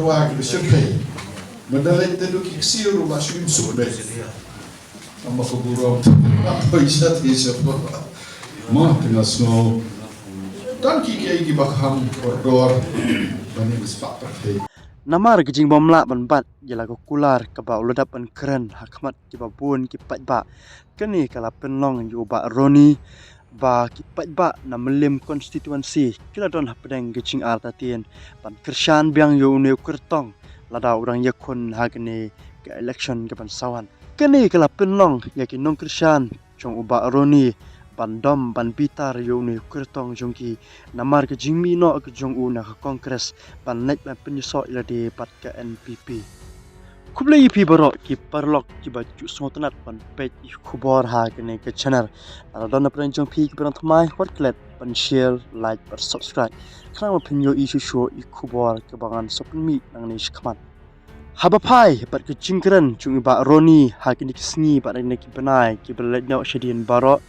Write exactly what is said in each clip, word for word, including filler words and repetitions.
Wa ki bishop pei. Mandalay te du ki ksiew ruh la shu im suk de. Ama ko burom. Apa isa te isa ko. Ma tengah snow. Dan ki ki ki bakham kordor. Bani bispak pei. Namar ki jingbym lah ban bat ïa la ka kular kaba u la dap ban kren ha khmat kiba bun ki paidbah. Kane ka la pynlong ïa u Bah Ronnie ba ki paidbah na Mylliem constituency ki la don hapdeng ka jingartatien ban kyrshan biang ïa une u kyrtong lada u dang ïakhun ha kane ka election kaban sa wan. Kane ka la pynlong ïa ki nongkyrshan jong u Bah Ronnie ban dom ban bitar ïa une u kyrtong jong ki namar ka jingmih noh ka jong u na ka Congress ban leit ban pynïasoh ïa lade bad ka N P P. Khublei ïa phi baroh ki paralok kiba ju sngewtynnat ban peit ïa ki khubor ha kane ka channel. Lada don na pdeng jong phi kiba dang thymmai, wat klet ban share, like bad subscribe. Khnang ba phin ïohi shuh shuh ïa ki khubor kiba ngan sa pynmih nangne shakhmat. Haba phai bad ka jingkren jong i Bah Ronnie ha kine ki sngi bad kine ki bnai kiba la leit noh shadien baroh,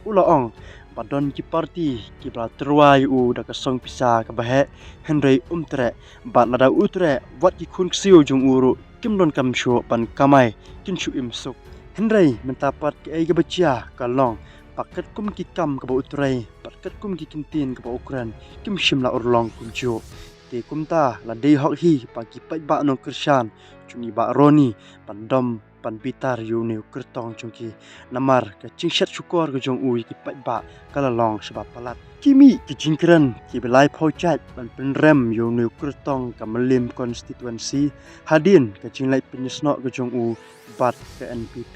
u la ong ba don ki parti kiba la tyrwa ïa u da ka song pisa kaba heh, hynrei um treh, bad lada u treh wat ki khun ksiew jong u ruh kim donkam shuh ban kamai, kin shu im suk. Hynrei mynta pat kaei kaba jia ka long ba katkum ki kam kaba u trei bad katkum ki kyntien kaba u kren, kim shym la urlong kumjuh. Te kumta la dei hok hi ba ki paidbah nongkyrshan jong i Bah Ronnie ban dom ban bitar ïa une u kyrtong jong ki namar ka jingshet shukor ka jong u ïa ki paidbah ka la long shibun palat. Ki mih ki jingkren kiba laiphew jait ban pynrem ïa une u kyrtong ka Mylliem constituency hadien ka jingleit pynïasnoh ka jong u bad ka N P P.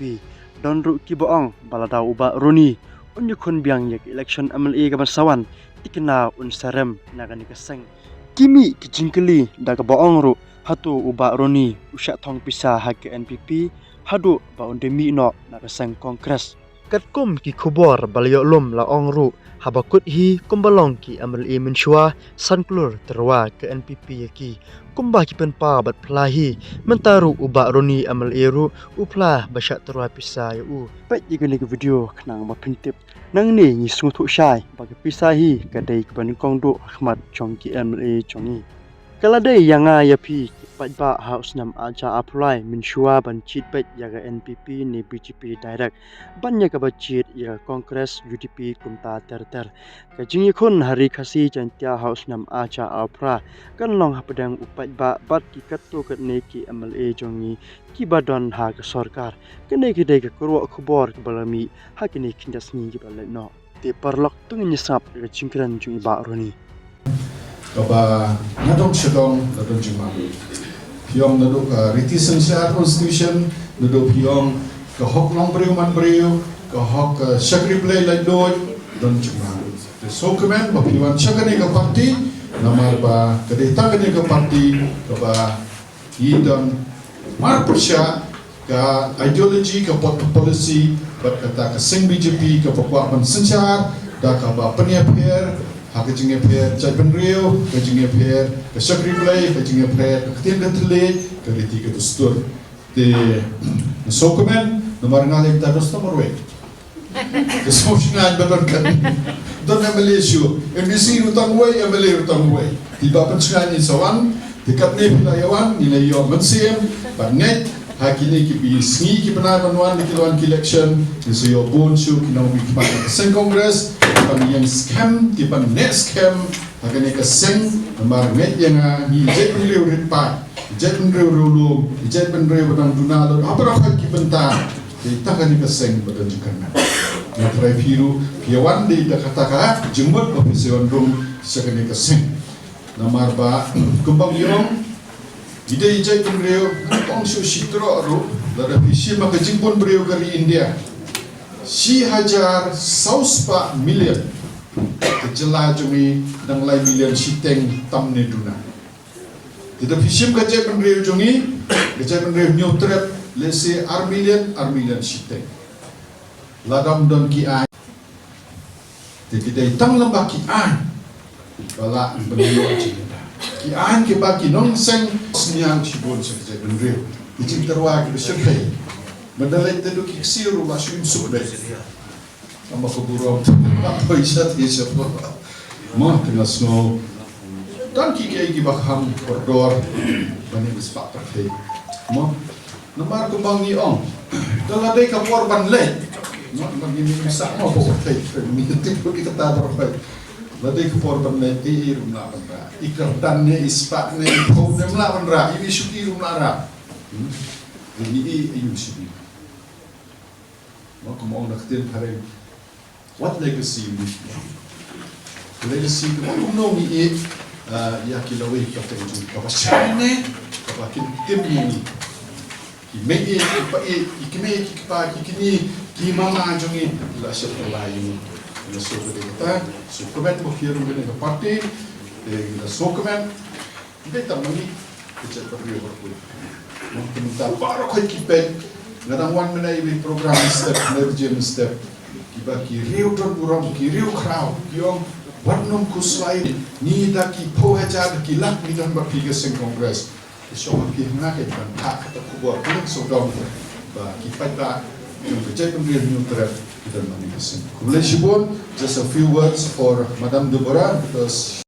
Don ruh kiba ong ba lada u Bah Ronnie un ïakhun biang ïa ka election M L A kaban sa wan, thikna un sa rem na kane ka seng. Ki mih ki jingkylli da kaba ong ruh, hato u Bah Ronnie u shah thong pisa ha ka N P P haduh ba un da mih noh na ka seng Congress. Katkum ki khubor ba la ïoh lum la ong ruh, haba kut hi kumba long ki M L A mynshuwa, san klur tyrwa ka N P P ïa ki. Kumba ki pynpaw bad phla hi, mynta ruh u Bah Ronnie M L A ruh u phla ba shah tyrwa pisa ïa u. Peit ïa kane ka video khnang ba phin tip. Nangne ngi sngewthuh shai ba ka pisa hi ka dei kaba nyngkong duh ha khmat jong ki M L A jong ngi. Ka la dei ïa nga ïa phi ki paidbah ha u snem ar hajar arphew lai mynshuwa ban jied beit ïa ka N P P ne B J P direct, ban ïa kaba jied ïa ka Congress, U D P kumta ter ter. Ka jingïakhun ha Ri Khasi Jaiñtia ha u snem ar hajar arphew phra kan long hapdeng u paidbah bad ki katto katne ki M L A jong ngi kiba don ha ka sorkar. Kane ka dei ka kyrwoh khubor kaba la mih ha kine ki khyndiat sngi kiba la leit noh. Te paralok, to ngin ïa sngap ïa ka jingkren jong i Bah Ronnie. Kaba na dong sha dong la don jingmaham. Phi ong naduh ka riti synshar, constitution, naduh phi ong ka hok long briew man briew, ka hok, eh, shakri blei laitluid, don jingmaham. Te sngewkmen ba phi wan sha kane ka party, namar ba ka dei tang kane ka party kaba ngi don marpyrshah ka ideology, ka po-, policy bad kata ka seng B J P kaba kwah ban synshar da kaba pynïapher ha ka jingïapher jaitbynriew, ka jingïapher ka shakri blei, ka jingïapher ka ktien ka thylliej, ka riti ka dustur. Te sngewkmen namar nga leh ta dustur marwei. Ka sngewsynei ba don kan. Don M L A shuh. M D C ruh tang wei, M L A ruh tang wei. Te ba pynsngew ngi sa wan, te katne phi la ïa wan, ngi la ïoh mynsiem, bad ngeit, ha kine ki sngi ki bnai ban wan, ki la wan ki election, ngi sa ïoh bun shuh ki nongmihkhmat ka seng Congress, ban ïeng skhem, ki ban neh skhem ha kane ka seng, namar ngeit ïa nga, ngi jaitbynriew rit paid. Jaitbynriew riewlum, jaitbynriew ba dang duna lut ha baroh ki bynta. Te tang kane ka seng ba don jingkyrmen. Nga trai phi ruh phi wan dei da kata ka jingmut ba phi sa wan rung sha kane ka seng. Namar ba kumba ngi ong, ngi dei jaitbynriew, ngan ong shuh shi troh ruh, lada phi shim ha ka jingbun briew ka ri India, shi hajar saw spah million. Ka jylla jong ngi dang lai million shiteng tam ne duna. Te da phi shim ka jaitbynriew jong ngi, ka jaitbynriew Hynñiewtrep, lehse ar million, ar million shiteng. Lada ym don ki aiñ. Te ki dei tang lyngba ki aiñ ba lah ban ïoh jingïada. Ki aiñ kiba ki nongseng synñiang shibun sha ka jaitbynriew. Ki jingtyrwa kiba shyrkhei. Mynta leit te du ki ksiew ruh la shu im suk dei. Ama ko burom. Apa isa te isa ko. Ma tengah snow. Tang ki ki ki ba kham kordor ban ïa spah pyrthei. Mo, namar kumba ngi ong, da la dei ka por ban leit. Mo, ban ngi ym sah mo pyrthei, ngi tip ki kata pyrthei. La dei ka por ban leit, i i rum la ban ra. I kyrdan ne, i spah ne, i phew ne ym lah ban ra, i i shuki rum la ra. Hmm? Ngi i i shuki. Mo, kumba ong na ka ktien phareng. What legacy we leave? Legacy ka ba kumno ngi ïeh, ah, ïa ki lawei ka teng jong ka ba shai ne, ka ba kin tim ïa ngi. Ki mei ïeh, ki pa ïeh, ki kmie, ki kpa, ki kñi, ki mama jong ngi, ki la shep la ïa ngi. Ngi la sngewbha ïa kata, sngewkmen ba ki ïaroh ïa ka party, te ngi la sngewkmen. Bad tang ma ngi, ka jaitbynriew baroh kawei. Nangta mynta baroh kawei ki peit, nga dang wan mynne iwei i program mynstep, mynne i jingmynstep. Kiba ki riew don burom, ki riew khraw, ki ong, wat nym khuslai, ngi da ki phew hajar, da ki lak ngi don bad phi ka seng Congress. Te shuwa phi ha nga ka ban phah kata ka khubor, ka sngewdom, ba ki paidbah jong ka jaitbynriew Hynñiewtrep ki don bad ngi ka seng. Khublei shibun, just a few words for Madam Deborah, because